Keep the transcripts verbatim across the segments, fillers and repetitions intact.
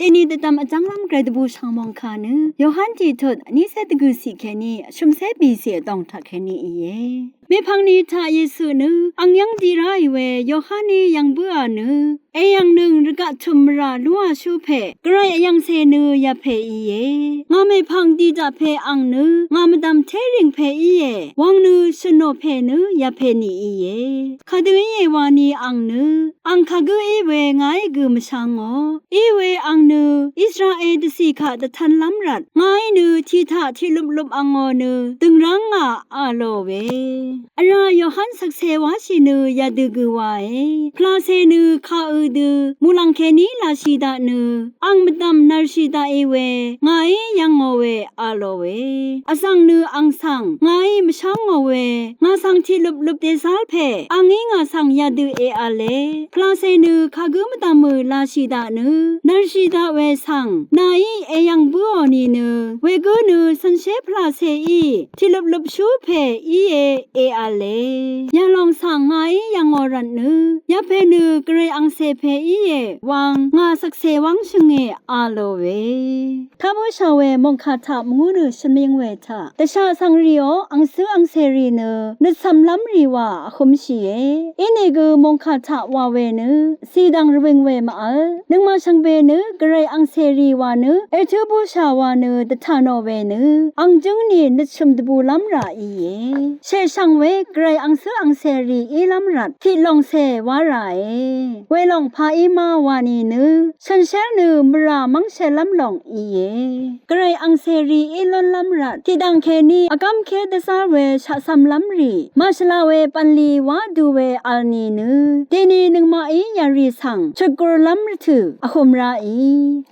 Dèní dvdvm vjv́nglv́m gvray dvbù shv̀ng mòngkà nø Yohan tiqtut vnícé dvgø̀ciq kèní vshø̀mcé bìciq vdòng taq kèní íe. Mèpv̀ngni taq Yesu nø ang yv́ng di ráì we Yohaní yv̀ng bǿà nø èyv̀ngnøng rvgaq tø̀m mvrà lúàshú pè gvray vyv̀ngcè nø yv̀pè íe. Ngà mèpv̀ng di daq pè ang nø ngà mvdv̀m té rìng pè íe wvng nø shø̀nò pè nø yv̀pè nì íe. Kadø íe wani ang nø ang kagǿ í we ngàí gø mvshvngò. Iwe ang nø Israel dvcì kaq dvtv̄nlv́m rvt ngàí nø tiq taq tiqluplup angò nø dø̀ngrv́ngà a lò we. Vrá Yohan shvkse wáshì nø yadø gø wae. Pvlacè nø kà ø dø mùlàng kèní lashì daq nø ang mvdv̀m nvrshì daqì we ngàí yv̀ngò we a lò we. Vzv̀ng nø ang svng ngàí mvshv́ngò we ngà svng tiqluplup dèzv́l pè angí ngà svng yadø èv̄le. Pvlacè nø kagǿ mvdv̀mø̀ lashì daq nø nvrshì daq we svng nàí èyv̀ng bǿò nìnø wegǿ nø cv̄nshé pvlacèí tiqluplupshú pè íe èv̄le. Yalòng svng ngàí yv̀ngò rvt nø yv̀pè nø gvray angcè pè íe wvng ngà shvkse wv́ng shø̀nge a lò we. Tabǿshà we mòngkà taq mvngú nø shvming we taq dvshà svngrìò angcǿ angcèrì nø nøtcv̀mlv́mrì wa vhømshìe. Inìgø mòngkà taq wa we nø cìdv̀ng rvwìng we mvvl nøngmaq shvngbe nø gvray angcèrì wa nø ètǿ bǿshà wa nø dvtà nò we nø ang jǿng nì nøtshø̀m dvbùlv́m rà íe. Shèshv̀ng we gvray angcǿ angcèrì ílv́m rvt tiqlòngcè wá ràe. Welòng paqí má wa nìnø shànshér nø mvrà mv́ngshèlv́m lòng íe. Gvray angcèrì í lúnlv́m rvt tiqdv̀ng kèní vgv́mké dvzv́r we shaqcv̄mlv́mrì màshvla we bv̀nlì wá du we v̄l nìnø dèni nøngmaqí yàrì svng chutgurlv́m rvtø̀ vhøm ráì.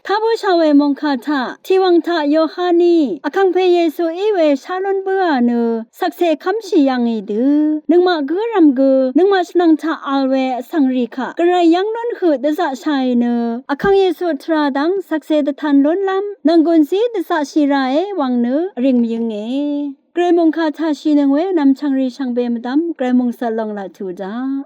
Tabǿshà we mòngkà taq tiqwàng taq Yohaní vkàngpè Yesu í we shá lún bǿà nø shvkse kv́mshì yv̀ngì dø nøngmaq gǿrv̀m gø nøngmaq shvnvng taq v̄l we vsvngrì kaq gvray yv́ng lún høq dvzaqshàì nø vkàng Yesu tvrà dv́ng shvkse dvtan lúnlv́m nònggùnzí dvzaqshì ràe wvng nø vrìng mvyǿnge. Gvray mòngkà taq shìnøng we nv̀mchv̀ngrì shvngbe mvdv́m gvray mòngsvt lòng laq tuq daq.